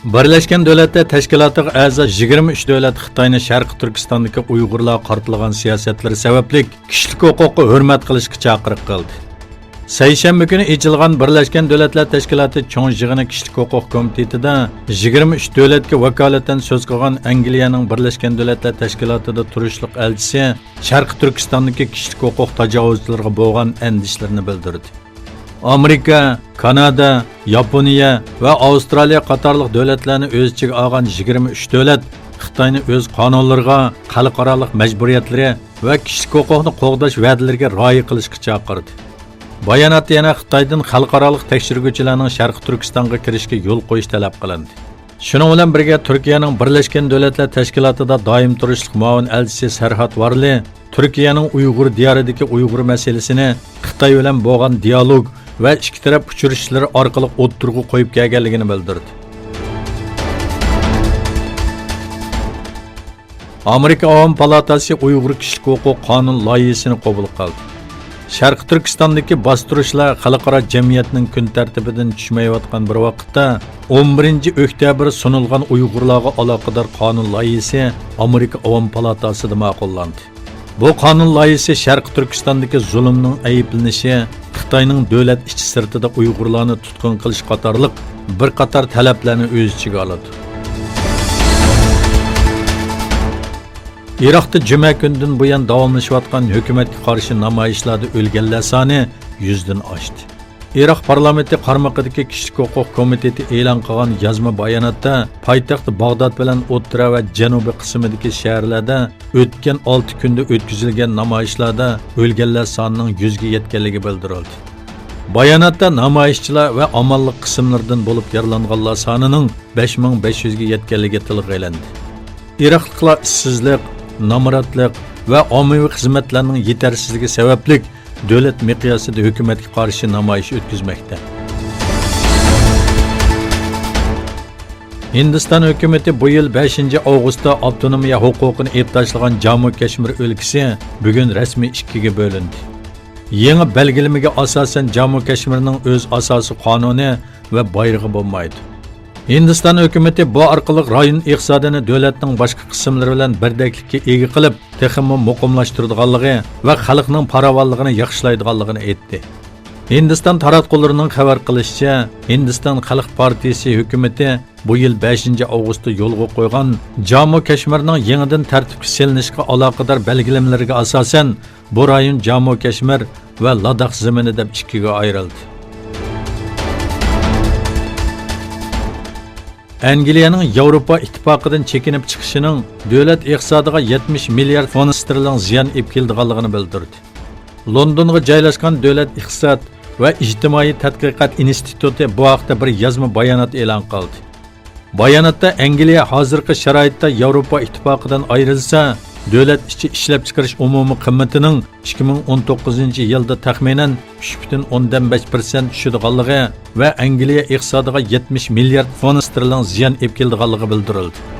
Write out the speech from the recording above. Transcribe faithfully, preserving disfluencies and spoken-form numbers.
بىرلەشكەن دۆلەتلەر تەشكىلاتىغا ئەزا يىگىرمە ئۈچ دۆلەت خىتاينى شەرقىي تۈركىستاندىكى ئۇيغۇرلارغا قارىتىلغان سىياسەتلىرى سەۋەبلىك كىشىلىك ھوقۇققا ھۆرمەت قىلىشقا چاقىرىق قىلدى. سەيشەنبە كۈنى ئېچىلغان بىرلەشكەن دۆلەتلەر تەشكىلاتى چوڭ يىغىنى كىشىلىك ھوقۇق كومىتېتىدا يىگىرمە ئۈچ دۆلەتكە ۋاكالىتەن سۆز قىلغان ئەنگلىيەنىڭ بىرلەشكەن دۆلەتلەر تەشكىلاتىدا تۇرۇشلۇق ئەلچىسى شەرقىي تۈركىستاندىكى كىشىلىك ھوقۇق تاجاۋۇزچىلىرىغا بولغان ئەندىشىلىرىنى بىلدۈردى. ئامېرىكا، كانادا، ياپونىيە ۋە ئاۋسترالىيە قاتارلىق دۆلەتلەرنى ئۆز ئىچىگە ئالغان يىگىرمە ئۈچ دۆلەت خىتاينى ئۆز قانۇنلىرىغا، خەلقئارالىق مەجبۇرىيەتلىرى ۋە كىشىلىك ھوقۇقنى قوغداش ۋەدىلىرىگە رىئايە قىلىشقا چاقىردى. باياناتتا يەنە خىتايدىن خەلقئارالىق تەكشۈرگۈچىلەرنىڭ شەرقىي تۈركىستانغا كىرىشكە يول قويۇش تەلەپ قىلىندى. شۇنىڭ بىلەن بىرگە، تۈركىيەنىڭ بىرلەشكەن دۆلەتلەر تەشكىلاتىدا دائىم تۇرۇشلۇق مۇئاۋىن ئەلچىسى سەرھات ۋارلى تۈركىيەنىڭ ئۇيغۇر دىيارىدىكى ئۇيغۇر مەسىلىسىنى خىتاي بىلەن بولغان دىيالوگ ۋە ئىككى تەرەپ ئۇچرىشىشلىرى ئارقىلىق ئوتتۇرىغا قويۇپ كەلگەنلىكىنى بىلدۈردى. ئامېرىكا ئاۋام پالاتاسى ئۇيغۇر كىشىلىك ھوقۇق قانۇن لايىھىسىنى قوبۇل قىلدى. شەرقىي تۈركىستاندىكى باستۇرۇشلار خەلقئارا جەمئىيەتنىڭ كۈن تەرتىپىدىن چۈشمەيۋاتقان بىر ۋاقىتتا، ئون بىرىنچى ئۆكتەبىر سۇنۇلغان ئۇيغۇرلارغا ئالاقىدار قانۇن لايىھىسى ئامېرىكا ئاۋام پالاتاسىدا ماقۇللاندى. بۇ قانۇن لايىھىسى شەرقىي تۈركىستاندىكى زۇلۇمنىڭ ئەيىبلىنىشى، خىتاينىڭ دۆلەت ئىچى سىرتىدا ئۇيغۇرلارنى تۇتقۇن قىلىش قاتارلىق بىر قاتار تەلەپلەرنى ئۆز ئىچىگە ئالىدۇ. ئىراقتا جۈمە كۈنىدىن بۇيان داۋاملىشىۋاتقان ھۆكۈمەتكە قارشى نامايىشلاردا ئۆلگەنلەر سانى يۈزدىن ئاشتى. ئىراق پارلامېنتى قارمىقىدىكى كىشىلىك ھوقۇق كومىتېتى ئېلان قىلغان يازما باياناتتا، پايتەخت باغداد بىلەن ئوتتۇرا ۋە جەنۇبىي قىسمىدىكى شەھەرلەردە ئۆتكەن ئالتە كۈندە ئۆتكۈزۈلگەن نامايىشلاردا ئۆلگەنلەر سانىنىڭ يۈزگە يەتكەنلىكى بىلدۈرۈلدى. باياناتتا نامايىشچىلار ۋە ئامانلىق قىسىملىرىدىن بولۇپ يارىلانغانلار سانىنىڭ بەش مىڭ بەش يۈزگە يەتكەنلىكى تىلغا ئېلىندى. ئىراقلىقلار ئىشسىزلىق، نامراتلىق ۋە ئاممىۋى خىزمەتلەرنىڭ يېتەرسىزلىكى سەۋەبلىك دۆلەت مىقياسىدا ھۆكۈمەتكە قارشى نامايىش ئۆتكۈزمەكتە. ھىندىستان ھۆكۈمىتى بۇ يىل بەشىنچى ئاۋغۇستتا ئاپتونومىيە ھوقۇقىنى ئېلىپ تاشلىغان جامۇ كەشمىر ئۆلكىسى بۈگۈن رەسمىي ئىككىگە بۆلۈندى. يېڭى بەلگىلىمىگە ئاساسەن، جامۇ كەشمىرنىڭ ئۆز ئاساسىي قانۇنى ۋە بايرىقى بولمايدۇ. ھىندىستان ھۆكۈمىتى بۇ ئارقىلىق رايون ئىقتىسادىنى دۆلەتنىڭ باشقا قىسىملىرى بىلەن بىردەكلىككە ئىگە قىلىپ، تېخىمۇ مۇقىملاشتۇرىدىغانلىقى ۋە خەلقنىڭ پاراۋانلىقىنى ياخشىلايدىغانلىقىنى ئېيتتى. ھىندىستان تاراتقۇلىرىنىڭ خەۋەر قىلىشىچە، ھىندىستان خەلق پارتىيىسى ھۆكۈمىتى بۇ يىل بەشىنچى ئاۋغۇستتا يولغا قويغان جامۇ كەشمىرنىڭ يېڭىدىن تەرتىپكە سېلىنىشىغا ئالاقىدار بەلگىلىمىلىرىگە ئاساسەن، بۇ رايون جامۇ كەشمىر ۋە لاداخ زېمىنى دەپ ئىككىگە ئايرىلدى. ئەنگلىيەنىڭ ياۋروپا ئىتتىپاقىدىن چېكىنىپ چىقىشىنىڭ دۆلەت ئىقتىسادىغا يەتمىش مىليارد فونت ستېرلىڭ زىيان ئېلىپ كېلىدىغانلىقىنى بىلدۈردى. لوندونغا جايلاشقان دۆلەت ئىقتىساد ۋە ئىجتىمائىي تەتقىقات ئىنستىتۇتى بۇ ھەقتە بىر يازما بايانات ئېلان قىلدى. باياناتتا ئەنگلىيە ھازىرقى شارائىتتا ياۋروپا ئىتتىپاقىدىن ئايرىلسا، دۆلەت ئىچى ئىشلەپچىقىرىش ئومۇمىي قىممىتىنىڭ ئىككى مىڭ ئون توققۇزىنچى يىلدا تەخمىنەن ئۈچ پۈتۈن ئوندىن بەش پىرسەنت چۈشىدىغانلىقى ۋە ئەنگلىيە ئىقتىسادىغا يەتمىش مىليارد فونت ستېرلىڭ زىيان ئېلىپ كېلىدىغانلىقى بىلدۈرۈلدى.